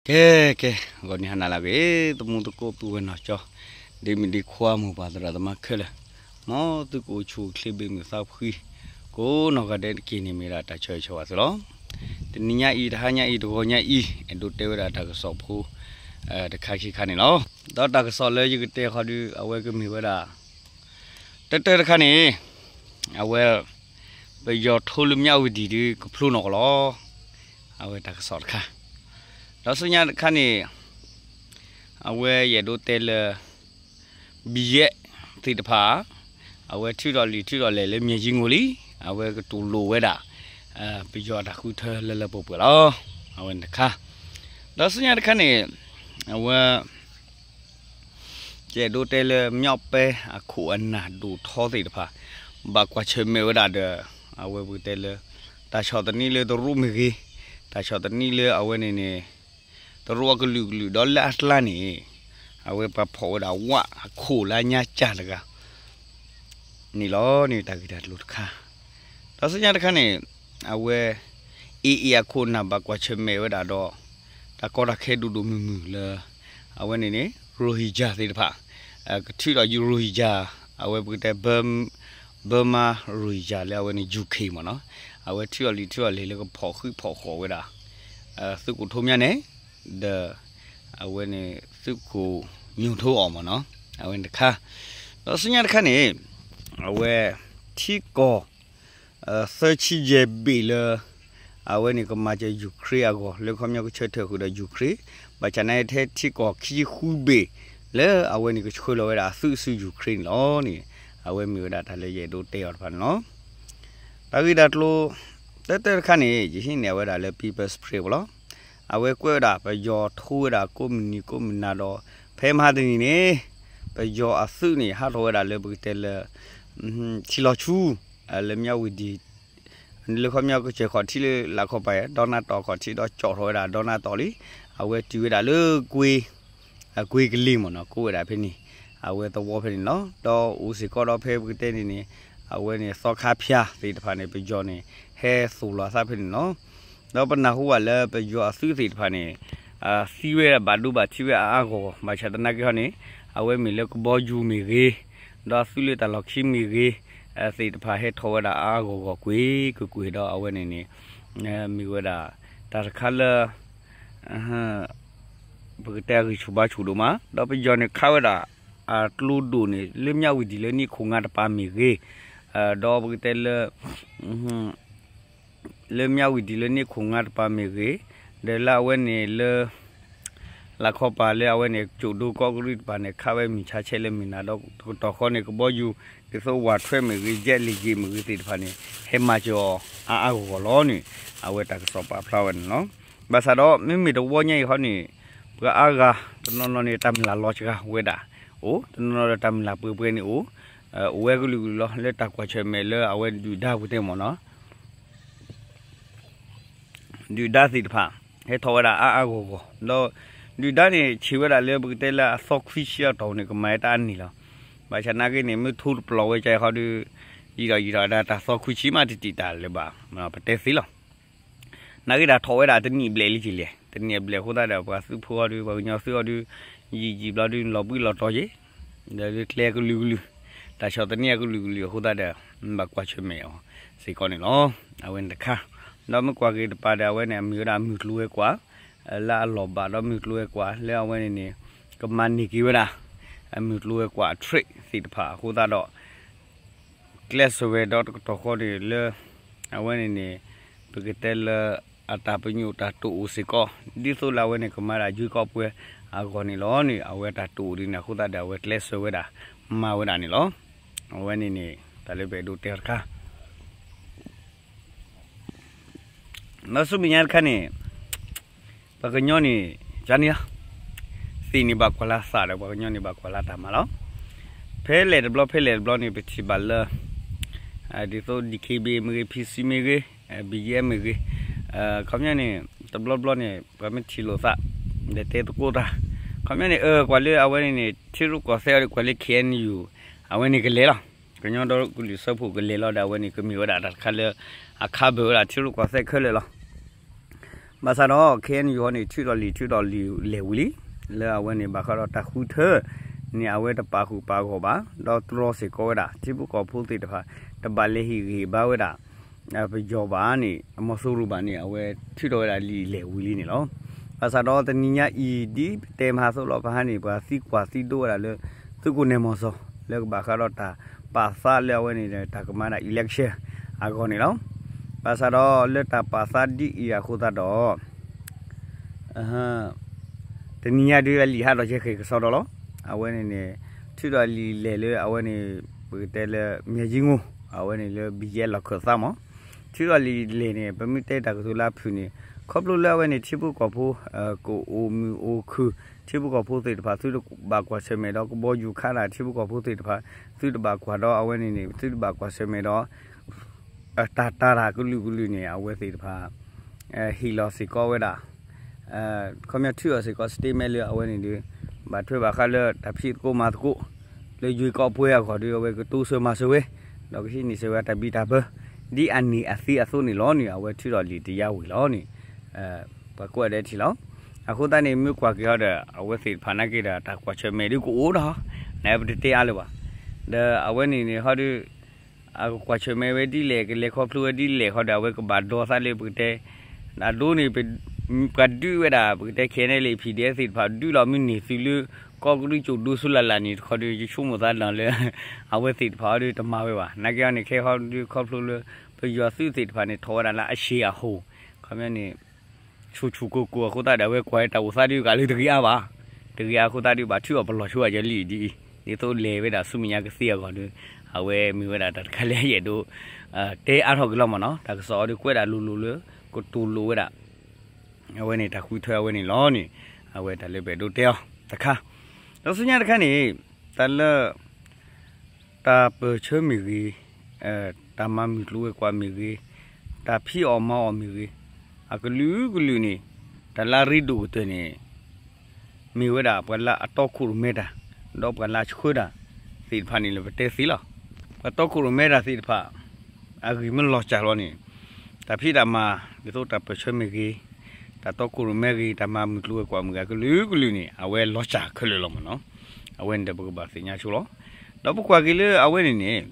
ကဲ ကဲ ဂီၤနံၤဟါနၤလၢအဂ့ၤ သမူသကိးပုၢ်ဝဲၢ်နီၢ်ကၠီ ဒ့မုၣ်ဒ့ခွါ မိၢ်ပၢ်သရၣ်သမါခဲလၢာ် မ်သုကအိၣ်ဆူၣ်အိၣ်ချ့ ဘၣ်မုာ်သးဖှံ ကိးနီၢ်ဂၤဒဲးတက့ၢ်န့ၣ် မ့ၢ်ဝဲဒၣ်တၢ်ဆၢဂ့ၤဆၢဝါသုလီၤ. တနံၤညါအံၤ တဟါညါအံၤ တဂီၤညါအံၤ အဲၣ်ဒိးတဲဝဲဒၣ်တၢ်ကစီၣ်ဖိ တခါခံခါန့ၣ်လီၤ. ဒီးတၢ်ကစီၣ်လၢယကတဲဃီဒီး အဝဲကမ့ၢ်ဝဲဒၣ် တၢတၢတခါန့ၣ် အဝဲ ပယီၤထိလၢမၠၣ်ဝတံၤဒုးကဖျိနီၣ်ကီးလီၤ. အဝဲတၢ်ကစီၣ်တခါ ဒီးဆူညါတခါန့ၣ် အဝဲယအဲၣ်ဒိးတဲလၢ ဘံယဲၢ်သ့ၣ်တဖၣ် အဝဲထုးထီၣ်လံာ်ထုးထီၣ်လဲၢ်လၢမၠဲၣ်ကၠံငိၢ်လံ အဝဲကတူၢ်လိာ်ဝဲဒၣ် ပယီၤအတၢ်ဃုထၢလၢလၢပှဲၤပှဲၤလီၤ. အဝဲန့ၣ်တခါ ဒီးဆူညါတခါန့ၣ် အဝဲ ယအဲၣ်ဒိးတဲလၢ မၠီၣ်ပဲအခိၣ်အနၢ်ဒိၣ်ထီသ့ၣ်တဖၣ် ဘၣ်ကွၢ်ဆၢၣ်မဲာ်ဝဲဒၣ်ဒီး အဝဲပကတဲလၢ တၢ်ဆီၣ်သနံးလၢတရူးမ့ၢ်ဂ့ၤ, တၢ်ဆီၣ်သနံးလၢအဝဲန့ၣ်န့ၣ် တရူးအကလုာ်ကလုာ်ဒီးလၢအကျါန့ၣ် အဝဲပှၤဖီၣ်ဝဲဒၣ်ဝၣ်အခိၣ်လၢညါကၢ်တဂၤ န့ၣ်လီၤန့ၣ် တၢ်ဂ့ၢ်တၢ်ကျိၤတခါ ဒီးဆူညါတခါန့ၣ် အဝဲ အ့ၣ်အ့ၣ်အခိၣ်နၢ်ဘၣ်ကွၢ်ဆၢၣ်မဲာ်ဝဲဒၣ်ဒီး တၢ်ကီတၢ်ခဲဒိၣ်ဒိၣ်မုၢ်မုၢ်လၢ အဝဲန့ၣ်န့ၣ် Rohingya သ့ၣ်တဖၣ် ကထုးထီၣ် Rohingya အဝဲပကတဲ Burma Rohingya လၢအဝဲန့ၣ် ယူၤခ့ၣ်မ့ၢ်နီၤ အဝဲထုးထီၣ်လံာ်ထုးထီၣ်လဲၢ်လၢကဖီၣ်ဃုဖီၣ်ဃီၣ်ဝဲဒၣ် သုးခိၣ်ထိမၠၣ်န့ၣ် ဒီး အဝဲန့ၣ် သုးခိၣ်ညိၣ်ထိအီၤမ့ၢ်နီၤ အဝဲန့ၣ်တခါ ဒီးဆူညါတခါန့ၣ် အဝဲ ထံကီၢ် သၢဆံယဲၢ်ဘ့ၣ်လၢ အဝဲန့ၣ်ကမၤစၢၤ Ukraine အဂီၢ် လၢခီပညီကဆၢထၢၣ်ဃုာ်ဒီး Ukraine ဘၣ်ဆၣ်နာ်က့ထဲထံကီၢ်ခံဆံဃုဘ့ၣ် လၢအဝဲန့ၣ်ကဆှၢလီၤဝဲဒၣ်အသုးဆူ Ukraine န့ၣ်လီၤန့ၣ် အဝဲမ့ၢ်ဝဲဒၣ်တၢ်လၢယအဲၣ်ဒိးတဲအီၤတဖၣ်န့ၣ်လီၤ. တၢ်ဂ့ၢ်တၢ်ကျိၤ တၢတၢတခါန့ၣ် ယဟံးန့ၢ်ဝဲဒၣ်လၢ People's Spring လီၤ. အဝဲကွဲးဝဲဒၣ် ပယီၤထိဝဲဒၣ်ကိးမုၢ်နံၤကိးမုၢ်နၤဒီး ဖဲမဟါတနံၤန့ၣ် ပယီၤအသုးန့ၣ် ဟးထီၣ်ဝဲဒၣ်လၢပကတဲလၢ ထံလီၤဆူ လၢမၠၣ်ဝတံၤ လၢခီပညီကစၢၢ်ခီၣ်ထံးလၢလၢခီပၤ ဒီနၢ်တီၢ်ခီၣ်ထံးဒီးကၠီၣ်ထီၣ်ဝဲဒၣ်ဒီနၢ်တီၢ်လံ အဝဲတုၤဝဲဒၣ်လၢကွ့ ကွ့ကလ့မ့ၢ်နီၤ ကိးဝဲဒၣ်ဖဲန့ၣ် အဝဲသဝီဖဲန့ၣ်လီၤ. ဒီးအိၣ်စ့ၢ်ကီးဒီးဖဲပကတဲန့ၣ်န့ၣ် အဝဲန့ၣ်သီခါဖၠါသ့ၣ်တဖၣ်န့ၣ် ပယီၤန့ၣ် ဟဲသိၣ်လီၤအသးဖဲန့ၣ်လီၤ. ဒီးပနၢ်ဟူဘၣ်လၢပယီၤအသုးသ့ၣ်တဖၣ်န့ၣ် သံဝဲဘၣ်ဒိဘၣ်ထံးဝဲအါအါဂီၢ်ဂီၢ် ဘၣ်ဆၣ်သနာ်က့ဟီန့ၣ် အဝဲမ့ၢ်လၢကဘီယူၤမ့ၢ်ဂ့ၤ ဒီးအသုးလၢတၢ်လီၢ်ခံမ့ၢ်ဂ့ၤ သ့ၣ်တဖၣ်ဟဲထီၣ်ဝဲဒၣ်အါအါဂီၢ်ဂီၢ်ကွ့ၢ်ကွ့ၢ်ကွ့ၢ်ဒီးအဝဲန့ၣ်န့ၣ် မ့ၢ်ဝဲဒၣ် တၢ်တခါလၢ ပကတဲအဂံၢ်ဆူၣ်ဘါဆူၣ်ဒိၣ်မး ဒီးပယီၤန့ၣ်ခးဝဲဒၣ် အကျိဒိၣ်န့ၣ် လၢမၠၣ်ဝတံၤလၢန့ၣ်ခိၣ်ငါတပၤမ့ၢ်ဂ့ၤ ဒီးပကတဲလၢ လၢမၠၣ်ဝတံၤလၢန့ၣ်ခိၣ်ငါတပၤမ့ၢ်ဂ့ၤ ဒီးလၢအဝဲန့ၣ်လၢ လၢခီပၤလၢအဝဲန့ၣ် ကၠိၣ်ဒိကီးကရံၣ်တပၤန့ၣ် ခးဝဲမုၢ်ဆါဆဲးလၢမုၢ်နၤဒီးတကတီၢ်ဃီန့ၣ် ကဘီယူၤ ဒ်သိးဝၣ်ထွဲမ့ၢ်ဂ့ၤ ယဲၢ်လ့ၣ်ယ့ၣ်မ့ၢ်ဂ့ၤသ့ၣ်တဖၣ်န့ၣ် ဟဲမၤစၢၤအီၤအါအါဂီၢ်ဂီၢ်လီၤန့ၣ် အဝဲတၢ်ကစီၣ်ပာ်ဖျါဝဲန့ၣ်လီၤ. ဘၣ်ဆၣ်ဒီး မ့မ့ၢ်တဝီညါအံၤဃီန့ၣ် ပှၤအါဂၤ တနီၤနီၤန့ၣ် တၢ်မုၢ်လၢ်လီၤစှၤဝဲဒၣ် အိၣ် တနီၤနီၤဒီးတၢ်မုၢ်လၢ်ပှဲၤပှဲၤန့ၣ်အိၣ် အိၣ်ဝဲကလုာ်ကလုာ်လီၤ လၢတၢ်ကွၢ်ဆၢၣ်မဲာ်လၢအဝဲဒုၣ်ဒါပူၤတဲမ့ၢ်နီၤ ဒုၣ်ဒါသ့ၣ်တဖၣ် ဟဲထီၣ်ဝဲဒၣ်အါအါဂီၢ်ဂီၢ် ဒီး ဒုၣ်ဒါန့ၣ် ဆံးဝဲဒၣ်လၢပကတဲလၢအသီခွံဆံအတီၢ်န့ၣ် ကမၤဝဲတၢ်အါန့ၣ်လီၤ. ဘၣ်ဆၣ်နာ်က့န့ၣ် မ့ၢ်ထိတပျီၢ်ဝဲကၢ်အံၤဃီဒီး ယံာ်ဒီးယံာ်ဒီးဒၣ်တၢ်သီခွံဆံမး တတံာ်တာ်လၢၤဘၣ် ပတဲသ့လီၤ. နာ်က့ဒၣ်ထီၣ်ဝဲဒၣ်တနံၣ်ဘျဲၣ်လံက့ၤလဲၣ် တနံၣ်အဘျဲၣ်အဃိသတးဒီး ပှၤသုးဖိအီၤဒီး ပှၤကညီသုးအီၤဒီး ယံာ်ယံာ်ဘျီဒီး လီၤဘှံးလီၤတီၤက့ၤ ဒီးလၢကျဲကလုာ်ကလုာ် တၢ်ဆီၣ်သနံးအကလုာ်ကလုာ်အဃိသတးဒီး ဘၣ်ကွၢ်ဆၢၣ်မဲာ်အီၤစ့ၢ်ကီးန့ၣ်လီၤ. အဝဲန့ၣ်တခါ ဒီးမ့ၢ်ကွၢ်က့ၤတပၤဒီး အဝဲန့ၣ် အမ့ၢ်ဝဲဒၣ်မုၢ်ကျိၤဝဲၤကွာ် လၢအလီၢ်ဘၣ်ဒီးမုၢ်ကျိၤဝဲၤကွာ် လၢအဝဲန့ၣ်န့ၣ် ကမၤန့ၢ်က့ၤဝဲဒၣ် မုၢ်ကျိၤဝဲၤကွာ် trade သ့ၣ်တဖၣ်အဃိသတးဒီး ကျဲးစၢးဝဲဒီးတကတီၢ်ဃီန့ၣ်လၢ အဝဲန့ၣ်န့ၣ် ပကတဲလၢ အတၢ်ပညိၣ်တၢ်တအိၣ်စ့ၢ်ကီး ဒ်သိးလၢအဝဲန့ၣ် ကမၤဒၣ်ယွံကီးပှဲၤအဂီၢ်န့ၣ်လီၤန့ၣ် အဝဲတၢ်တအိၣ်ဒ်န့ၣ်အဃိသတးဒီး အဝဲကျဲးစၢးဝဲဒၣ် မၤဝဲဒၣ်န့ၣ်လီၤ. အဝဲန့ၣ်န့ၣ် တၢ်လၢပအဲၣ်ဒိးတဲအီၤတခါ ဒီးဆူမဲာ်ညါတခါန့ၣ် ပှၤကညီန့ၣ် ယၤန့ၣ်လီၤ သ့ၣ်န့ၣ်ဘၣ်ကွၢ်လၢသးဒီး ပှၤကညီန့ၣ်ဘၣ်ကွၢ်လၢတၢ်မၤလီၤ. ဖဲလဲၣ်တဘျီ ဖဲလဲၣ်တဘျီန့ၣ် ပထံၣ်ဘၣ်လၢ ဒ်သိး ဒီးခ့ဘ့ၣ် မ့ၢ်ဂ့ၤ ဖံစံမ့ၢ်ဂ့ၤ ဘံယဲၢ်မ့ၢ်ဂ့ၤ ခီပညီန့ၣ် တဘျီဘျီန့ၣ် ပှၤမ့ၢ်ထံၣ်လိာ်သး ဒီးတဲသကိးတၢ် ခီပညီန့ၣ် အၢ ကွၢ်လၢအဝဲန့ၣ်န့ၣ် ထံရူၢ်ကီၢ်သဲးအီၤဒီး ကွၢ်လၢ KNU အဝဲန့ၣ်ကလဲၤလီၤ. ကညီဒီကလုာ်စၢဖှိၣ်ကလဲၤလီၤဒီး အဝဲန့ၣ်ကမ့ၢ်ဝဲဒၣ်တၢ်တခါလၢ အခါဘၢၣ်ဝဲဒၣ်ထံရူၢ်ကီၢ်သဲးခဲလၢာ်လီၤ. ဘၣ်ဆၣ်ဒီး ခဲအံၤန့ၣ် ယိၤဟီန့ၣ် ထုးထီၣ်လံာ် ထုးထီၣ်လံာ်လဲၢ်ဝံၤလံ, လၢအဝဲန့ၣ် ဘၣ်ဃးဒီးတၢ်ဃုထၢန့ၣ် အဝဲတပာ်ဃုာ်ပာ်ဂီၢ်ဘၣ်, ဒီးတြီစ့ၢ်ကီးဝဲဒၣ် ထံဖိကီၢ်ဖိသ့ၣ်တဖၣ် တဘၣ်လဲၤဟ့ၣ်ဂံၢ်ဘါဝဲဒၣ် ပယီၤဘၣ်န့ၣ် အမီၤစိရိၤဘၣ်န့ၣ် အဝဲထုးထီၣ်ဝဲဒၣ်လံာ်လဲၢ်ဝံၤလံန့ၣ်လီၤ. ဘၣ်ဆၣ်ဒီးတနံၤညါအံၤ ဒ်ပတဲမဟါသိးလီၤ ပဟါန့ၣ် ပှၤသံကွၢ်သံဒိးဝဲဒၣ်လၢ သုးခိၣ်နဲၣ်မီၤစီၤ လၢကဘၣ်ဃးဒီးတၢ်ပာ်သးလၢအဝဲန့ၣ် တၢ်ကမၤဒၣ် election အဂီၢ်န့ၣ်လီၤ. ဘၣ်ဆၣ်ဒီးလၢတၢ်ပာ်သးဒ်အံၤအဃိသတးဒီး တနံၤညါဒုးအလံာ်ဟးထီၣ်ကဲဃဲၤကစီဒီလီၤ. အဝဲန့ၣ်န့ၣ် ထုးထီၣ်လံာ်လဲၢ်လၢအဝဲန့ၣ် ပကတဲလၢ မၠဲကၠံငိၢ် အဝဲန့ၣ်လၢ ဘံယဲလီၢ်ခၢၣ်သးမး ထုးထီၣ်လံာ်လဲၢ်န့ၣ် ပမ့ၢ်တဲတၢ်ကတိၤလၢအဖုၣ်န့ၣ် ခီဖျိလၢအဝဲန့ၣ် ထံဖိကီၢ်ဖိ ကအိၣ်မုာ်အိၣ်ခုၣ် ထံဖိကီၢ်ဖိသ့ၣ်တဖၣ် သုတဘၣ်ကွၢ်ဆၢၣ်မဲာ်ဒီး ကဘီယူၤခးတၢ် ထံဖိကီၢ်ဖိသ့ၣ်တဖၣ် သုတဘၣ်ကွၢ်ဒီး အဝဲန့ၣ်န့ၣ် သုတဘၣ်ကွၢ်ဆၢၣ်မဲာ်ဒီး တၢ်တာ်တၢ်ကလုာ်ကလုာ်န့ၣ် အဝဲသ့ၣ်တဖၣ် ဟ့ၣ်လီၤစ့ၢ်ကီးဝဲဒၣ် ခီပညီထုးအီၤစ့ၢ်ကီး statement လၢအဝဲန့ၣ်ဒီး ဘၣ်ထွဲဘၣ်ဃးလၢတၢ်ဖံးသကိးမၤသကိး လၢယွ့ကီးပှဲၤအဂီၢ်ဒီး အဝဲကတိစၢၤမၤစၢၤဝဲ ဒီးကဟံးန့ၢ်စၢၤဝဲတၢ်ဘံၣ်တၢ်ဘၢ ဒ်အန့ၢ်အသ့အသိးန့ၣ်လီၤန့ၣ် အဝဲထုးထီၣ်လံာ်တယါဝံၤလီၤန့ၣ် ပှၤကွၢ်ဒဲးထံၣ်လီၤ. အဃိသတးန့ၣ် မ့ၢ်ကွၢ်က့ၤဟီဒီး အဝဲသ့ၣ်တဖၣ်နာ်က့ဒီး တၢ်ကွၢ်ဆၢၣ်မဲာ်ဒ်ကအိၣ်ဒီး နပတတဲအါလၢၤဘၣ်. ဒီးအဝဲန့ၣ်န့ၣ်ဟီဒီး အကကွၢ်ဆၢၣ်မဲာ်ဝဲဒ်လဲၣ် ကလဲၤခီဖျိဝဲဒ်လဲၣ် ဟီဒီးအဝဲကဘၣ်ဒိသးလၢပကတဲ အဒိန့ၣ် ပှၤဒုးဝဲဒၣ် ပကတဲ ခဲအံၤန့ၣ်လၢ PDF သ့ၣ်တဖၣ် ဒုးလီၤမ့ၢ်န့ၢ်သုးလၢ ကီၢ်ကရံၣ်ကၠိၣ်ဒိဆူလၢ်လၢ်န့ၣ် တခီဒီး ယဆိကမိၣ်သးဒီးလၢ အဝဲသ့ၣ်တဖၣ်အီၤဒီးတမၤဝဲဘၣ်. နာ်က့အီၤန့ၣ် ခဲအံၤဟီဒီး ခီဖျိလၢ ပယီၤသုးသ့ၣ်တဖၣ်န့ၣ် ထီၣ်ဝဲဒၣ်လၢအရှံအဟိၣ် ခီပညီန့ၣ် ဆူၣ်ဆူၣ်ကိၢ်ကိၢ်အဃိသတးဒီး အဝဲကွၢ်တၢ်အိၣ်သးဒုးကးလၢတဂ့ၤအါဘၣ်. တဂ့ၤအါအဃိသတးဒီး ဘၣ်ထုးအီၤပလီၢ်ဆိအယလံာ်ဒ်အံၤ ဒ်သိးလဲၤဝဲဒၣ်ဆူမဲာ်ညါကသ့အဂီၢ်ဒီး အဝဲမ့ၢ်ဝဲဒၣ်တၢ်တခါလၢယအဲၣ်ဒိး တဲအါထီၣ်က့ၤလီၤမ့ၢ်နီၤ. တၢ်ကစီၣ်အီၤဒီးကွဲးဒၣ်လိၤလိၤလၢ ကတိၤလိာ်ဝဲဒၣ် အဝဲန့ၣ်တၢ်ဃုထၢအဝဲန့ၣ်လီၤန့ၣ် အဝဲတၢ်လၢပအဲၣ်ဒိးတဲအီၤတခါ ဒီးဆူညါတခါန့ၣ် တၢ်လၢ တၢ်ပၢၢ်ဆၢမ့ၢ်ဂ့ၤ, တၢ်မၤမုၢ်ကျိၤဝဲၤကွာ်မ့ၢ်ဂ့ၤ, တၢ်ဖံးအီၣ်မၤအီၣ်မ့ၢ်ဂ့ၤ, အကလုာ်ကလုာ်န့ၣ် တၢ်လၢအရ့ဒိၣ်ကတၢၢ်န့ၣ် မ့ၢ်ဝဲဒၣ်ပှၤလၢအတီခိၣ်ရိၣ်မဲတၢ် ဒီးပှၤလၢအဆှၢတၢ်သ့ၣ်တဖၣ်န့ၣ်လၢပတဲသ့လီၤ. ပှၤတီခိၣ်ရိၣ်မဲတၢ်သ့ၣ်တဖၣ် အဂံၢ်မ့ၢ်လီၤစၢ်လီၤန့ၣ် တၢ်ဖံးတၢ်မၤ ဒ်သိးတၢ်ပၢၢ်ဆၢမ့ၢ်ဂ့ၤ, တၢ်တီခိၣ်ရိၣ်မဲဂ့ၤ, တၢ်မၤမုၢ်ကျိၤဝဲၤကွာ်မ့ၢ်ဂ့ၤ အကလုာ်ကလုာ်န့ၣ် အဝဲလီၤစၢ်ခဲလၢာ်လီၤမ့ၢ်နီၤ. အဝဲန့ၣ်ဒီးပကဘၣ်သ့ၣ်ညါဆိလီၤ. ဒီးပကွၢ်က့ၤလၢအဝဲန့ၣ်န့ၣ်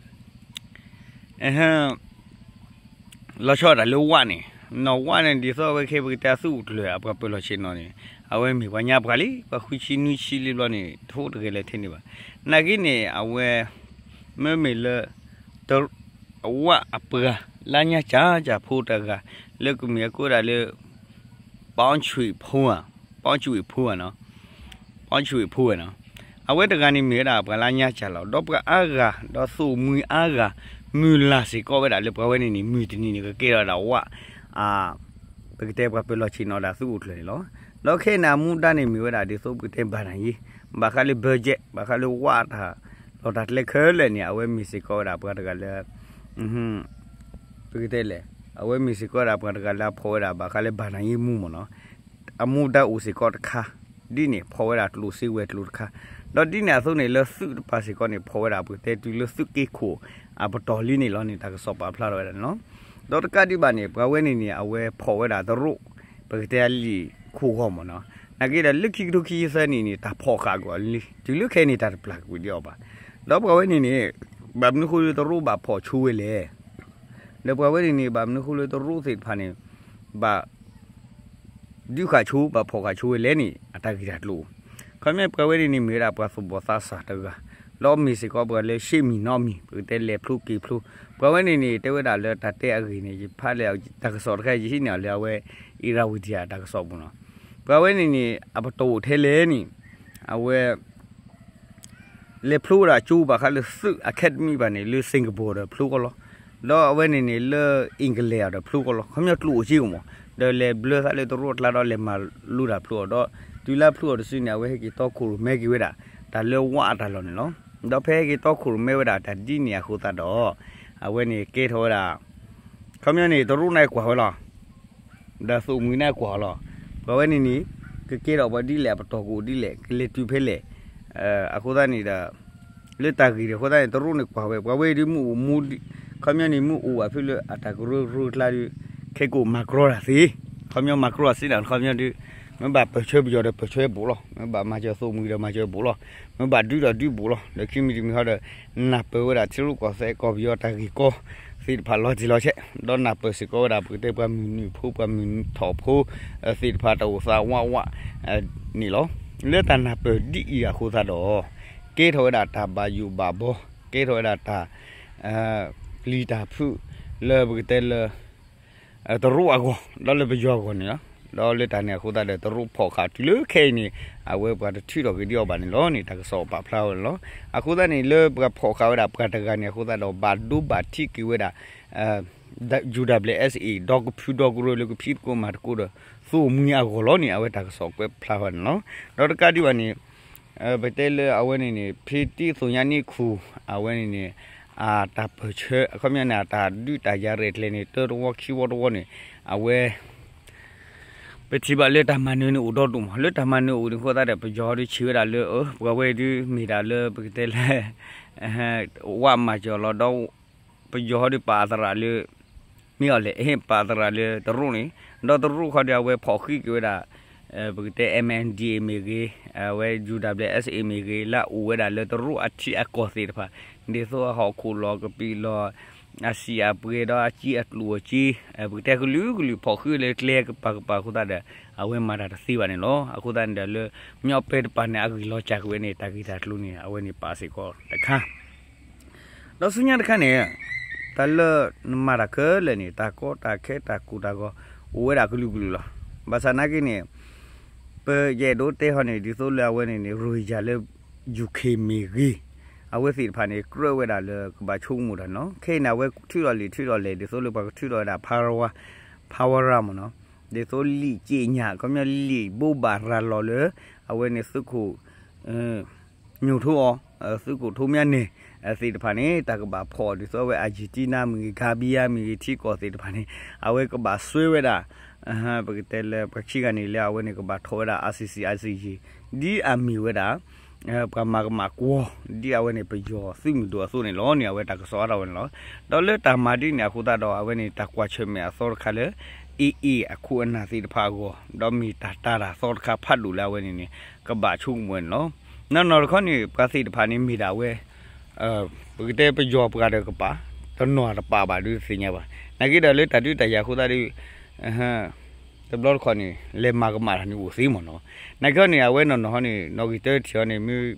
လီၤဆီဒၣ်တၢ်လၢဝၣ်န့ၣ်, နီၢ်ဝၣ်န့ၣ် ဒ်သိးအဝဲခဲအံၤပကတဲအသုးအိၣ်ကျၢၤ အပှၤပၢၤလီၢ်ဆ့ၣ်နီၤန့ၣ် အဝဲမ့ၢ်ပှၤညါပှၤလံ, ပှၤဃုဆံနွံဆံလံဘျီန့ၣ် ထိၣ်တဂဲၤလၢထဲန့ၣ်ဘၣ်. နာ်က့န့ၣ် အဝဲ မ့မ့ၢ်လၢ တ ဝၣ်အပှၤလၢညါစၢ်စၢ်ဖိတဂၤ လၢကမ့ၢ်အကိးဒၣ်လၢ ပီဆွံၣ်ဖိဧါ, ပီဆွံၣ်ဖိဧါနီၤ, ပီဆွံၣ်ဖိဧါနီၤ, အဝဲတဂၤန့ၣ်မ့ၢ်ဝဲဒၣ်ပှၤလၢညါစၢ်လီၤ. ဒီးပှၤအါဂၤ ဒီးသိၣ်မှံၤအါဂၤ မုၢ်လၢ်စ့ၢ်ကီးဝဲဒၣ်လၢပှၤဝဲန့ၣ်န့ၣ် မုၢ်တနံၤန့ၣ် ကကဲထီၣ်ဝဲဒၣ်ဝၣ် ပကတဲပှၤပၢၤလီၢ်ဆ့ၣ်နီၤဒၣ်သုးအိၣ်ကျၢၤန့ၣ်လီၤ. ဒီးခဲအံၤန့ၣ် အမူဒါန့ၣ်မ့ၢ်ဝဲဒၣ်ဒ်သိးပကတဲဘၣ်နၤယ့ ဘၣ်ဃးလၢ budget ဘၣ်ဃးလၢဝၣ်တၢ်လီၢ်တၢ်ကျဲခဲလၢာ်န့ၣ် အဝဲမ့ၢ်စ့ၢ်ကီးဝဲဒၣ်ပှၤတဂၤလၢ ပကတဲလဲၣ်, အဝဲမ့ၢ်စ့ၢ်ကီးဝဲဒၣ်ပှၤတဂၤလၢအဖီၣ်ဝဲဒၣ်ဘၣ်ဃးလၢဘၣ်နၤယ့မူမ့ၢ်နီၤ, အမူဒါအိၣ်စ့ၢ်ကီးတခါ, ဒ်န့ၣ် ဖီၣ်ဝဲဒၣ်ကျိၣ်စ့ဝဲၤကျိၤတခါ, ဒီးဒ်န့ၣ်အသိးန့ၣ် လၢသုးတပၤစ့ၢ်ကီးန့ၣ် ဖီၣ်ဝဲဒၣ်ပကတဲတုၤလၢသုးက့ခိၣ်အပတီၢ်လံန့ၣ်လီၤန့ၣ် တၢ်ကစီၣ်ပာ်ဖျါထီၣ်ဝဲဒၣ်န့ၣ်လီၤ. ဒီးတကးဒံးဘၣ်န့ၣ် ပှၤဝဲန့ၣ်န့ၣ် အဝဲဖီၣ်ဝဲဒၣ်တရူး ပကတဲလံာ်ခိၣ်ဂီၢ်မ့ၢ်နီၤ, နာ်က့ဒီးလၢခံကထိခံဆံသၢနံၣ်န့ၣ် တၢ်ဖီၣ်ဃာ်ကွံာ်အီၤလံ, တုၤလၢခဲအံၤန့ၣ် တၢ်တပျၢ်ကွံာ်ဒံးအီၤဘၣ်. ဒီးပှၤဝဲန့ၣ်န့ၣ် ဘၣ်မနုၤဃိလၢတရူးဘၣ်ဖီၣ်ဆိဝဲလဲၣ်, ဒီးပှၤဝဲန့ၣ်န့ၣ် ဘၣ်မနုၤဃိလၢတရူးသ့ၣ်တဖၣ်န့ၣ် ဘၣ် ဒုးဃာ်ဆိ ဘၣ်ဖီၣ်ဃာ်ဆိဝဲလဲၣ်န့ၣ် အတၢ်ဂ့ၢ်တၢ်ကျိၤ, ခီပညီပှၤဝဲန့ၣ်န့ၣ် မ့ၢ်ဝဲဒၣ်ပှၤသူၣ်ဘီၣ်သးစၢ်တဂၤ, ဒီးမ့ၢ်စ့ၢ်ကီးပှၤလၢရှ့မံၤနီမံၤ ပကတဲလဲၤဖျိက့ၤဖျိ, ပှၤဝဲန့ၣ်န့ၣ် တဲဝဲဒၣ်လၢတၢ်တဲအဂ့ၢ်န့ၣ် ယဖးလၢတၢ်ကစီၣ်တခါ ယဟံးန့ၢ်အီၤလၢအဝဲ Irrawaddy တၢ်ကစီၣ်ပူၤနီၤ, ပှၤဝဲန့ၣ်န့ၣ် အပတီၢ်အိၣ်ထဲလဲၣ်န့ၣ် အဝဲ လဲၤဖျိဝဲဒၣ်ကၠိဘၣ်ဃးလၢသုး academy ဘၣ်န့ၣ် လၢ Singapore ဒီးဖျိကီးလီၤ, ဒီးအဝဲန့ၣ်န့ၣ် လၢ England ဒီးဖျိကီးလီၤ, ခီပညီကျိၣ်အိၣ်က့ၢ်ကမီၤ, ဒီးလဲၤဘျၢသးလၢတရူးအကျါဒီးလဲၤမၤလိတၢ်ဖျိအီၤဒီး တုၤလၢဖျိအီၤတစုန့ၣ် အဝဲဟဲက့ၤတီခိၣ်ရိၣ်မဲက့ၤဝဲဒၣ် တၢ်လၢဝၣ်အတၢ်လီၢ်န့ၣ်လီၤ. ဒီးဖဲဟဲက့ၤတီခိၣ်ရိၣ်မဲဝဲဒၣ်တၢ်ဒ်န့ၣ်အဃိသတးဒီး အဝဲန့ၣ်ကဲထီၣ်ဝဲဒၣ် ခီပညီန့ၣ် တရူးန့ၣ်ကွၢ်ဝဲလီၤ ဒီးသိၣ်မှံၤန့ၣ်ကွၢ်လီၤ, ပှၤဝဲန့ၣ်န့ၣ် ကကဲထီၣ်ပှၤဒ်လဲၣ် အပတီၢ်ကအိၣ်ဒ်လဲၣ် ကလဲၤတုၤဖဲလဲၣ်, အဃိသတးန့ၣ်ဒီး လၢတၢ်ဂ့ၢ်ဒ်အဃိသတးန့ၣ် တရူးန့ၣ်ကွၢ်ဝဲ ပှၤဝဲဒ်မ့ၢ်အိၣ်မူ ခီပညီန့ၣ် မ့ၢ်အိၣ်ဘၣ်ဖဲလၢအတၢ်ကရၢကရိအကျါဒီး ခဲကအိၣ်မၤကြီတၢ်သ့, ခီပညီမၤကြၢးအစံးနၤ ခီပညီဒုး မ့ၢ်ဘၣ်ပၢၢ်ဆၢပယီၤဒီးပၢၢ်ဆၢဘူးလီၤ, မ့ၢ်ဘၣ်မၤစၢၤသိၣ်မှံၤဒီးမၤစၢၤဘူးလီၤ, မ့ၢ်ဘၣ်ဒုးဒီးဒုးဘူးလီၤ, ဒီးခံမံၤတမံၤဃီဒီး နၢ်ပၢၢ်ဝဲဒၣ်ထံရူၢ်ကီၢ်သဲးကီၢ်ပယီၤတၢ်ဂ့ၢ်ကီသ့ၣ်တဖၣ်လီၤတံၢ်လီၤဆဲး, ဒီးနၢ်ပၢၢ်စ့ၢ်ကီးဝဲဒၣ်ပကတဲပှၤမုၢ်နုာ်ဖိ ပှၤမုၢ်ထီၣ်ဖိသ့ၣ်တဖၣ်တၢ်အိၣ်သးဝးဝး န့ၣ်လီၤ. လၢတၢ်နၢ်ပၢၢ်ဒ်အံၤအဃိသတးဒီး ကဲထီၣ်ဝဲဒၣ်တၢ်ဘၣ်ယိၣ်ဘၣ်ဘီ, ကဲထီၣ်ဝဲဒၣ်တၢ် ပျံၤတၢ်ဖုး လၢပကတဲလၢ တရူးအဂီၢ် ဒီးလၢပယီၤအဂီၢ်န့ၣ်လီၤ. ဒီးလၢတၢ်န့ၣ်အဃိသတးဒီး တရူးဖီၣ်ဃာ်တုၤလၢခဲအံၤန့ၣ် အဝဲပှၤတထုးထီၣ်က့ၤဒံးအီၤဘၣ်န့ၣ်လီၤန့ၣ် တၢ်ကစီၣ်ပာ်ဖျါဝဲန့ၣ်လီၤ. အဃိသတးန့ၣ် လၢပှၤဖီၣ်ဃာ်ဝဲဒၣ်ပှၤတဂၤန့ၣ်အဃိသတးဒီး ဘၣ်ဒိဘၣ်ထံးက့ၤဝဲဒၣ် ယူၤဒၣ်ဘျဲၣ် အ့စ့ၣ် ဒီကဖုဒီကရၢလၢကဖံးသကိးမၤသကိးဒီး သိၣ်မှံၤအဂီၢ်လီၤန့ၣ် အဝဲတၢ်ကစီၣ်ကွဲးဖျါဝဲန့ၣ်လီၤ. ဒီးတကးဒံးဘၣ်န့ၣ် ပတဲလၢအဝဲန့ၣ်န့ၣ် ဖံတံၣ်သိၣ်ညါနံၣ်ခူၣ် အဝဲန့ၣ်န့ၣ် အတၢ်ပၢၢ်ဆၢ အခီပညီန့ၣ် အတၢ်ဒုးတၢ်ယၤရဲၣ်ကျဲၤန့ၣ် တၢတဝီခံဝီတဝီန့ၣ် အဝဲ ပထံၣ်ဘၣ်လၢတၢ်မၤနၢၤန့ၣ်အိၣ်ဒီဒူၣ်မး လၢတၢ်မၤနၢၤအိၣ်န့ၣ်အဃိသတးဒီး ပယီၤဒုးဆံးဝဲဒၣ်လၢ ပှၤဝဲဒုးမ့ၢ်ဒၣ်လၢပကတဲလၢ ဝးမၤစၢၤလီၤဒီး ပယီၤဟီဒုးပာ်အသရၣ်လၢ မ့ၢ်အီၤလဲၣ် ပာ်အသရၣ်လၢတရူးန့ၣ် ဒီးတရူးခီဒုးအဝဲဖီၣ်ဃံးက့ၤဝဲဒၣ် ပကတဲ M N D A မ့ၢ်ဂ့ၤ အဝဲ U W S A မ့ၢ်ဂ့ၤ လၢအအိၣ်ဝဲဒၣ်လၢတရူးအထံအကီၢ်သ့ၣ်တဖၣ် ဒ်သိးအဟီၣ်ခိၣ်လီၤကပံာ်လီၤ အစံာ်အပှဲၤဒီးအစံာ်အကျိၣ်အစ့ ပကတဲကလုာ်ကလုာ်ဖီၣ်ဃံးလၢကျဲကပၤကပၤအဃိသတးဒီး အဝဲမၤတၢ်တသ့ဘၣ်န့ၣ်လီၤ. အဃိသတးန့ၣ်ဒီးလၢ မ့ၢ်အီၤပဲတပၤန့ၣ် အဂံၢ်လီၤစၢ်က့ၤဝဲန့ၣ် တၢ်ဂ့ၢ်တၢ်ကျိၤန့ၣ် အဝဲန့ၣ်ပာ်စ့ၢ်ကီးတခါ ဒီးဆူညါတခါန့ၣ် တၢ်လၢနမၤတၢ်ခဲလၢာ်န့ၣ် တၢ်ကီတၢ်ခဲတၢ်ကိၢ်တၢ်ဂီၤ အိၣ်ဝဲဒၣ်ကလုာ်ကလုာ်လီၤ. ဘၣ်ဆၣ်နာ်က့န့ၣ် ပယအဲၣ်ဒိးတဲဟီန့ၣ် ဒ်သိးလၢအဝဲန့ၣ်န့ၣ် ရိၣ်ဟံၡၢ်လၢ ယူၤခ့ၣ်မ့ၢ်ဂ့ၤ အဝဲသ့ၣ်တဖၣ်န့ၣ် ကြၢးဝဲဒၣ်လၢကဘၣ်ဆိကမိၣ်တၢ်န့ၣ်လီၤ. ခဲအံၤန့ၣ် အဝဲထုးထီၣ်လံာ်ထုးထီၣ်လဲၢ် ဒ်သိးလၢပှၤကထုးထီၣ်ဝဲဒၣ် ဖါဝါ ဖါဝါရၣ်မ့ၢ်နီၤ ဒ်သိးလံာ်ကြေညာ ခီပညီလံာ်ဘိးဘၣ်ရၤလီၤလၢ အဝဲန့ၣ်သုးခိၣ် ညိၣ်ထိအီၤ သုးခိၣ်ထိမၠါနဲၣ် သ့ၣ်တဖၣ်န့ၣ် တၢ်ကဘၣ်ဖီၣ် ဒ်သိးအဝဲ Argentina မ့ၢ်ဂ့ၤ Gambia မ့ၢ်ဂ့ၤ ထံကီၢ်သ့ၣ်တဖၣ်န့ၣ် အဝဲကဘၣ်စွဲဝဲဒၣ် ပကတဲလၢပှၤခံဂၤန့ၣ်လၢအဝဲန့ၣ် ကဘၣ်ထီၣ်ဝဲဒၣ် I C C I C J ဒ်အမ့ၢ်ဝဲဒၣ် ပှၤမၤကမၣ်ကွီၢ် ဒ်အဝဲန့ၣ် ပယီၤသုးမုၢ်ဒိၣ်အသိးန့ၣ်လီၤန့ၣ် အဝဲတၢ်ကစီၣ်အါထီၣ်ဝဲန့ၣ်လီၤ. ဒီးလၢတၢ်မၤဒ်န့ၣ်အဃိသတးဒီး အဝဲန့ၣ် တၢ်ကွၢ်ဆၢၣ်မဲာ်အသီတခါလၢ A A အခိၣ်အနၢ်သ့ၣ်တဖၣ်အဂီၢ် ဒီးမ့ၢ်တၢ်တာ်တၢ်သီတခါဖးဒိၣ်လၢအဝဲန့ၣ်န့ၣ် ကဘၣ်ဆိကမိၣ်ဝဲန့ၣ်လီၤ. နီၢ်နီၢ်တခီန့ၣ် ပှၤသ့ၣ်တဖၣ်န့ၣ်မ့ၢ်ဒၣ်ဝဲ ပကတဲပယီၤပှၤဒီးကပၤ တနီၤတပာ်ဘၣ်ဒုးသ့ၣ်ညါဘၣ်. နာ်က့ဒီးလၢတၢ်ဒုးတၢ်ယၤအဃိသတးဒီး တဘျီတခီန့ၣ် လဲၤမၤကမၣ်တၢ်န့ၣ်အိၣ်သ့မ့ၢ်နီၤ. နာ်က့န့ၣ် အဝဲနီၢ်နီၢ်ဟီန့ၣ် နီၣ်ဂံၢ်တၢထံၣ်ဟီန့ၣ်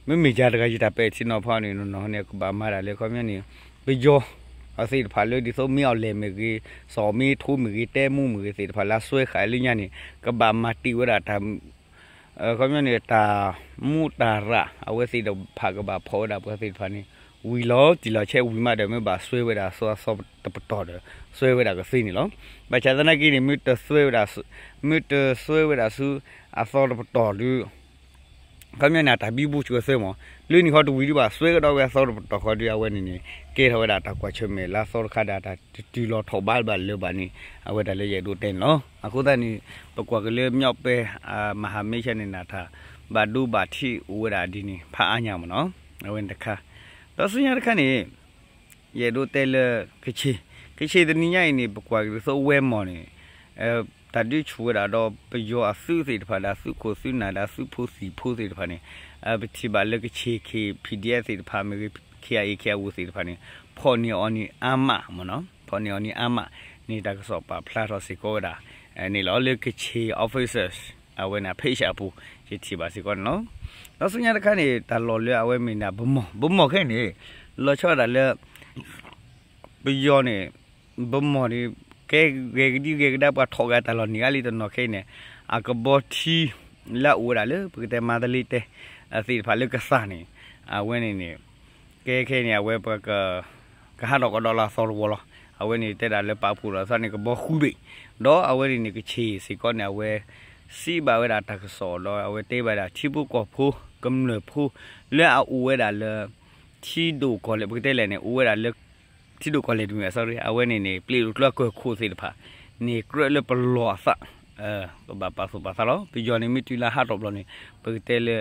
မ့မ့ၢ်ယၤတဂၤယတၢ်ပဲာ်ထံနီၤဖးန့ၣ် နီၢ်နီၢ်ဟီန့ၣ် ကဘၣ်မၤဒၣ်လၢခီပညီန့ၣ် ပယီၤအသ့ၣ်တဖၣ်လၢဒ်သိးမ့ၢ်အီၤလဲၣ်မ့ၢ်ဂ့ၤ စီၤမ့ထိမ့ၢ်ဂ့ၤ တဲမူမ့ၢ်ဂ့ၤသ့ၣ်တဖၣ်လၢအစွဲဃာ်လၢညါန့ၣ် ကဘၣ်မၤတ့ၢ်ဝဲဒၣ်တၢ် ခီပညီန့ၣ် တၢ်မူတၢ်ရၣ် အဝဲသ့ၣ်တဖၣ်ကဘၣ်ဖီၣ်ဝဲဒၣ်ပှၤသ့ၣ်တဖၣ်န့ၣ် ဝံၤလီၤတံၢ်လီၤဆဲးဝံၤမးဒီး မ့ၢ်ဘၣ်စွဲဝဲဒၣ်ဆူအသီတပတီၢ်ဒီး စွဲဝဲဒၣ်ကသ့န့ၣ်လီၤ. ဘၣ်ဆၣ်သနာ်က့န့ၣ် မ့ၢ်တစွဲဝဲဒၣ်ဆူ မ့ၢ်တစွဲဝဲဒၣ်ဆူအသီတပတီၢ်ဒီး ခီပညီန့ၣ် တၢ်ဘံဘူဆှၢသၢမး လၢန့ၣ်ခီတဝံၤဒံးဘၣ် စွဲကဒီးဝဲအသီတပတီၢ်ဃီဒီး အဝဲန့ၣ်န့ၣ် ကဲထီၣ်ဝဲဒၣ်တၢ်ကွၢ်ဆၢၣ်မဲာ်လၢအသီတခါဒီး တၢ်တတုၤလီၤထီၣ်ဘးဘၣ်လၢၤဘၣ်န့ၣ် အဝဲဒၣ်လၢယအဲၣ်ဒိးတဲန့ၣ်လီၤ. အဃိသတးန့ၣ် ပကွၢ်က့ၤလၢ မ့ၢ်အီၤပဲ မၤဟးမ့ၢ်ဆၢန့ၣ် နတၢ်ဘၣ်ဒိဘၣ်ထံးအိၣ်ဝဲဒၣ်ဒ်န့ၣ် ဖးအါညါမ့ၢ်နီၤ အဝဲန့ၣ်တခါ ဒီးဆူညါတခါန့ၣ် ယအဲၣ်ဒိးတဲလၢ ကခ့ၣ် ကခ့ၣ်တနံၤညါအံၤန့ၣ် ပကွၢ်က့ၤဒ်သိးဝဲမီၢ်န့ၣ် တၢ်ဒုးဆူၣ်ဝဲဒၣ်ဒီးပယီၤအသုးသ့ၣ်တဖၣ်ဒီး သုးခိၣ်သုးနၢ်ဒီးသုးဖိသံၣ်ဖိသ့ၣ်တဖၣ်န့ၣ် ပထံၣ်ဘၣ်လၢကခ့ၣ် K P D F သ့ၣ်တဖၣ်မ့ၢ်ဂ့ၤ K I A K I O သ့ၣ်တဖၣ်န့ၣ် ဖီၣ်န့ၢ်အီၤန့ၣ်အါမးမ့ၢ်နီၤ ဖီၣ်န့ၢ်အီၤန့ၣ်အါမးန့ၣ် တၢ်ကစီၣ်ပာ်ဖျါထီၣ်စ့ၢ်ကီးဝဲဒၣ်န့ၣ်လီၤ လၢကခ့ၣ် officers အဝဲန့ၣ် page အပူၤ ယထံၣ်ဘၣ်စ့ၢ်ကီးန့ၣ်လီၤ. ဒီးဆူညါတခါန့ၣ် တၢ်လီၢ်လၢအဝဲမ့ၢ်န့ၣ် ဘမီၢ် ဘမီၢ်ခဲအံၤန့ၣ် လီၤဆီဒၣ်တၢ်လၢ ပယီၤန့ၣ် ဘမီၢ်န့ၣ် ကဲဂဲၤကဒံဂဲၤကဒါ ပှၤထီၣ်ဂဲၤတၢ်လီၢ်န့ၣ်ဂ့ၤလံတနီၤခဲအံၤန့ၣ် အကဘီထံ လၢအအိၣ်ဝဲဒၣ်လၢ ပကတဲမၤတလ့တဲ သ့ၣ်တဖၣ်လၢကသးန့ၣ် အဝဲန့ၣ်န့ၣ် ကဲခဲအံၤန့ၣ် အဝဲပက ကဟးထီၣ်ကဒီးလၢအသီတဝီလီၤ. အဝဲန့ၣ်တဲဒၣ်လၢပာ်ဖှိၣ်လီၤသးန့ၣ် ကဘီဃုဘ့ၣ် ဒီးအဝဲန့ၣ်န့ၣ် ကခ့ၣ်စ့ၢ်ကီးန့ၣ် အဝဲ စံးဘၣ်ဝဲဒၣ်တၢ်ကစီၣ်ဒီး အဝဲတဲဘၣ်ဒၣ်ထံဖိကီၢ်ဖိ ကမျၢၢ်ဖိ လၢအအိၣ်ဝဲဒၣ်လၢ ထံဒိၣ်ကီၢ်လဲၢ် ပကတဲလဲၣ်န့ၣ် အိၣ်ဝဲဒၣ်လၢ ထံဒိၣ်ကီၢ်လဲၢ်တမံၤ sorry အဝဲန့ၣ်န့ၣ် ပျဲၢ်ဒိၣ်ကျၢၢ်ကၢၢ်ခိၣ်သ့ၣ်တဖၣ်န့ၣ် ကြၢးလၢပလီၢ်အသး ကဘၣ်ပာ်သူၣ်ပာ်သးလီၤ. ပယီၤန့ၣ် မ့ၢ်တုၤလၢဟးထီၣ်ဘျီန့ၣ် ပကတဲလၢ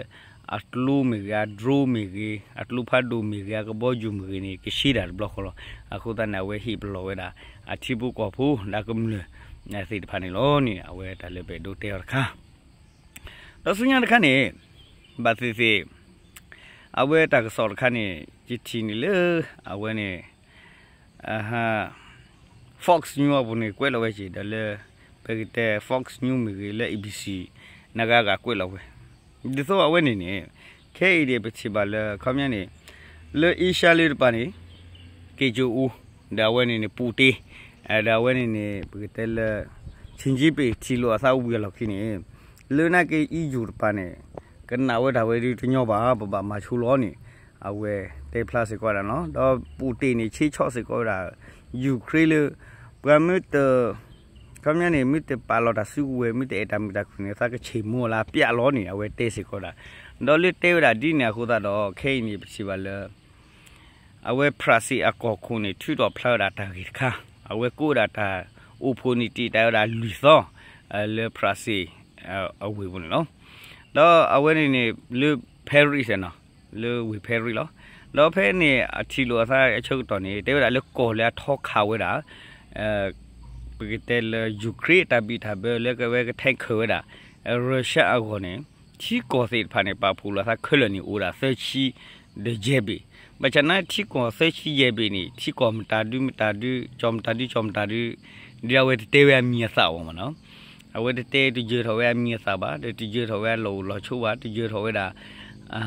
အကျိမ့ၢ်ဂ့ၤ အ drone မ့ၢ်ဂ့ၤ အကျိဖးဒိၣ်မ့ၢ်ဂ့ၤ အကဘီယူၤမ့ၢ်ဂ့ၤန့ၣ် ကဆှံဒၣ်တဘျီဃီလီၤ. အဃိသတးန့ၣ် အဝဲဟ့ၣ်ပလီၢ်ဝဲဒၣ် အထံဖိကီၢ်ဖိ ဒီးကမျၢၢ် သ့ၣ်တဖၣ်န့ၣ်လီၤန့ၣ် အဝဲတၢ်လၢပအဲၣ်ဒိးတဲအီၤတခါ ဒီးဆူညါတခါန့ၣ် ဘၣ်သ့ၣ်သ့ၣ် အဝဲတၢ်ကစီၣ်တခါန့ၣ် ယထံၣ်န့ၣ်လၢ အဝဲန့ၣ် Fox News အပူၤန့ၣ် ကွဲးလီၤဝဲက့ၤ ဒီးလၢ ပကတဲ Fox News မ့ၢ်ဂ့ၤ လၢ A B C နဂၤဂၤကွဲးလီၤဝဲ ဒ်သိးအဝဲန့ၣ်န့ၣ် ခဲအံၤန့ၣ် ပထံၣ်ဘၣ်လၢ ခီပညီန့ၣ် လၢအ့ရှါလၢတပၤန့ၣ် က့ၤကၠိအူ ဒီးအဝဲန့ၣ်န့ၣ် ပူၤတ့ၢ် ဒီးအဝဲန့ၣ်န့ၣ် ပကတဲလၢ ဆံၣ်ကၠံပ့ၣ် ထံၣ်လိာ်အသးဝံၤအလီၢ်ခံန့ၣ် လၢနာ်က့ အံၣ်ယူၣ်တပၤန့ၣ် ကနၣ်ဝဲဒၣ်ဝဲဒုးတညီဘၣ် ပဘၣ်မၤဆိလီၤန့ၣ် အဝဲတဲဖျါစ့ၢ်ကီးဝဲဒၣ်န့ၣ်လီၤ. ဒီးပူၤတ့ၢ်န့ၣ် ဆ့ဆီၣ်စ့ၢ်ကီးဝဲဒၣ် ယူၤခရ့လၢ ပှၤမ့ၢ်တ ခီပညီန့ၣ် မ့ၢ်တပာ်လီၤတၢ်စုကဝဲၤ မ့ၢ်တအဲၣ်တၢ်မုာ်တၢ်ခုၣ်န့ၣ် သးကဆ့ၣ်မိၢ်လၢပျးလီၤန့ၣ် အဝဲတဲစ့ၢ်ကီးဝဲဒၣ် ဒီးလၢတဲဝဲဒၣ်ဒ်န့ၣ်အဃိသတးဒီး ခဲအံၤန့ၣ် ပထံၣ်ဘၣ်လၢ အဝဲဖြၣ်စ့ၣ်အကီၢ်ခိၣ်န့ၣ် ထုးထီၣ်ဖျါဝဲဒၣ်တၢ်ဂ့ၢ်တခါ အဝဲကိးဒၣ်တၢ်အိၣ်ဖှိၣ်န့ၣ်တံာ်တာ်ဝဲဒၣ်လွံၢ်သီ လၢဖြၣ်စ့ၣ် အဝ့ၢ်ပူၤန့ၣ်လီၤ. ဒီးအဝဲန့ၣ်န့ၣ် လၢ Paris နီၤ လၢဝ့ၢ် Paris လီၤ. ဒီးဖဲန့ၣ် အထံၣ်လိာ်အသးအဆၢကတီၢ်န့ၣ် တဲဝဲဒၣ်လၢကီၢ်လၢအထီခးဝဲဒၣ် ပကတဲလၢ ယူၤခရ့အတၢ်ဘံၣ်တၢ်ဘၢလၢကဝဲကထဲးခးဝဲဒၣ် Russia အဂီၢ်န့ၣ် ထံကီၢ်သ့ၣ်တဖၣ်န့ၣ် ပာ်ဖှိၣ်လိာ်သးခဲလၢာ်န့ၣ် အိၣ်ဒၣ်သၢဆံဒီးယဲၢ်ဘ့ၣ်. ဘၣ်ဆၣ်နာ်ထံကီၢ်သၢဆံယဲၢ်ဘ့ၣ်န့ၣ် ထံကီၢ်မတၤဒုမတၤဒု ကၠီမတၤဒု ကၠီမတၤဒု ဒ်အဝဲတတဲဝဲအမံၤအသၣ်အီၤမ့ၢ်နီၤ အဝဲတတဲတယၢၤထီၣ်ဝဲအမံၤအသၣ်ဘၣ် ဒီးတယၢၤထီၣ်ဝဲအလီၢ်အိၣ်လီၢ်ဆိးဘၣ် တယၢၤထီၣ်ဝဲဒၣ် အ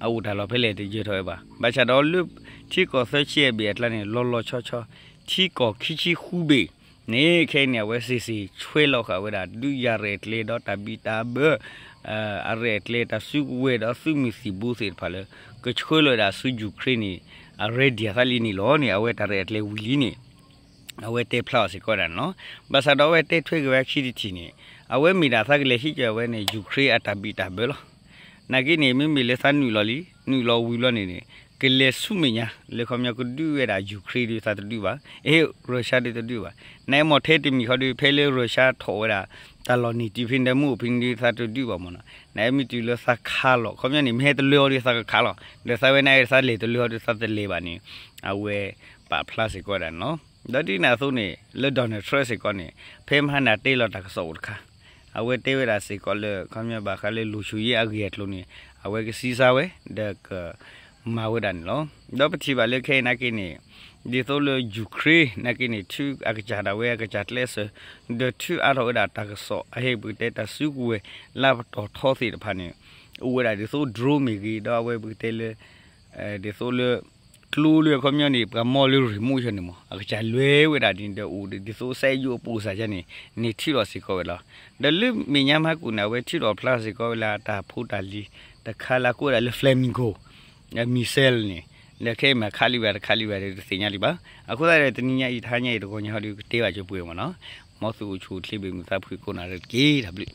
အိၣ်တၢ်လီၢ်ဖဲလဲၣ်တယၢၤထီၣ်ဝဲဘၣ်. ဘၣ်ဆၣ်ဒီးလၢ ထံကီၢ်သၢဆံယဲၢ်ဘ့ၣ်အကျါန့ၣ် လီၤလီၤဆီဆီ ထံကီၢ်ခံဆံဃုဘ့ၣ်န့ၣ် ခဲအံၤန့ၣ် အဝဲစ့ၢ်စ့ၢ်ဆွဲလီၤဃာ်ဝဲဒၣ် ဒုးယၤရဲၣ်ကျဲၤဒီးတၢ်ဘံၣ်တၢ်ဘၢ အရဲၣ်အကျဲၤတၢ်စုကဝဲၤဒီးသုးမုၢ်သံၣ်ဘိသ့ၣ်တဖၣ်လၢ ကဆှၢလီၤဝဲဒၣ်ဆူယူၤခရ့န့ၣ် အreadyအသးလံန့ၣ်လီၤန့ၣ် အဝဲတၢ်ရဲၣ်အကျဲၤဝံၤလံန့ၣ် အဝဲတဲဖျါအီၤစ့ၢ်ကီးဝဲဒၣ်န့ၣ်လီၤ. ဘၣ်ဆၣ်ဒီးအဝဲတဲထွဲက့ၤဝဲခံတထံၣ်န့ၣ် အဝဲမ့ၢ်ဒၣ်သးကလဲၤဟံးက့ၤဝဲန့ၣ် ယူၤခရ့အတၢ်ဘံၣ်တၢ်ဘၢလီၤ. နာ်က့န့ၣ် မ့မ့ၢ်လၢသးနုာ်လီၤလံ နုာ်လီၤဝံၤဘျီန့ၣ်န့ၣ် ကလဲၤဆူမဲာ်ညါ လၢခီပညီကဒုးဝဲဒၣ်ယူၤခရ့ဒုးသးတဒုးဘၣ် အဲ Russia ဒုးတဒုးဘၣ်. နအဲၣ်မ့ၢ်ထဲတမံၤဃီဒုး ဖဲလၢ Russia ထီၣ်ဝဲဒၣ် တၢ်လီၢ်န့ၢ်တုၤဖဲန့ၣ်ဒီးမုၢ်အိၣ်ဖဲန့ၣ်ဒုးသးတဒုးဘၣ်မ့ၢ်နီၤ. နအဲၣ်မ့ၢ်တုၤလၢသးခးလီၤ ခီပညီန့ၣ် မ့ၢ်ဟဲတလၢအီၤဒုးသးကခးလီၤ ဒီးသးဝဲန့ၣ်သးလဲၤတလၢအီၤဒုးသးတလဲၤဘၣ်န့ၣ် အဝဲပာ်ဖျါစ့ၢ်ကီးဝဲဒၣ်န့ၣ်လီၤ. ဒီးဒ်န့ၣ်အသိးန့ၣ် လၢ Donald Trump စ့ၢ်ကီးန့ၣ် ဖဲမဟါန့ၣ်တဲလီၤတၢ်ကစီၣ်အိၣ်တခါ အဝဲတဲဝဲဒၣ်စ့ၢ်ကီးလၢ ခီပညီဘၣ်ဃးလၢ လုံခြုံရေး အဂ့ၢ်အကျိၤန့ၣ် အဝဲကစံးစါဝဲ ဒီးကမၤဝဲဒၣ်န့ၣ်လီၤ. ဒီးပထံၣ်ဘၣ်လၢခဲအံၤနာ်က့န့ၣ် ဒ်သိးလၢယူၤခရ့နာ်က့န့ၣ် ထုအကစၢ်ဒၣ်ဝဲအကစၢ်ကျဲးစၢး ဒီးထုးအါထီၣ်ဝဲဒၣ်တၢ်ကစီၣ် အဟဲပကတဲတၢ်စုကဝဲၤလၢပတီၢ်ထီသ့ၣ်တဖၣ်န့ၣ် အိၣ်ဝဲဒၣ်ဒ်သိး drone မ့ၢ်ဂ့ၤ ဒီးအဝဲပကတဲလၢ ဒ်သိးလၢ ကျိလၢအခီပညီန့ၣ် ပှၤမီၢ်လၢ remote န့ၣ်မ့ၢ် အကစၢ်လွဲဝဲဒၣ်န့ၣ်ဒီးအိၣ်ဒ်သိး စဲယိအပိစၢ်ယါန့ၣ် န့ၢ်ထုးထီၣ်စ့ၢ်ကီးဝဲလီၤ. ဒီးလၢမဲာ်ညါမဟါကိၣ်န့ၣ် အဝဲထုးထီၣ်ဖျါစ့ၢ်ကီးဝဲလၢတၢ်ဖိတၢ်လံၤ တခါလၢအကိးဝဲဒၣ်လၢ Flamingo missile န့ၣ် ဒီးခဲအံၤမ့ၢ်ခးလံဝဲတခါလံဝဲဒီးတသ့ၣ်ညါလံဘၣ်. အဃိသတးဒီးတနံၤညါအံၤ တဟါညါအံၤ တဂီၤညါဟီဒီးကတဲဘၣ်ကၠိပှဲၤမ့ၢ်နီၤ. မ်သုအိၣ်ဆူၣ်အိၣ်ချ့ ဘၣ်မုာ်သးဖှံကိးနီၢ်ရ့ၣ်တက့ၢ်. တၢ်ဘျုး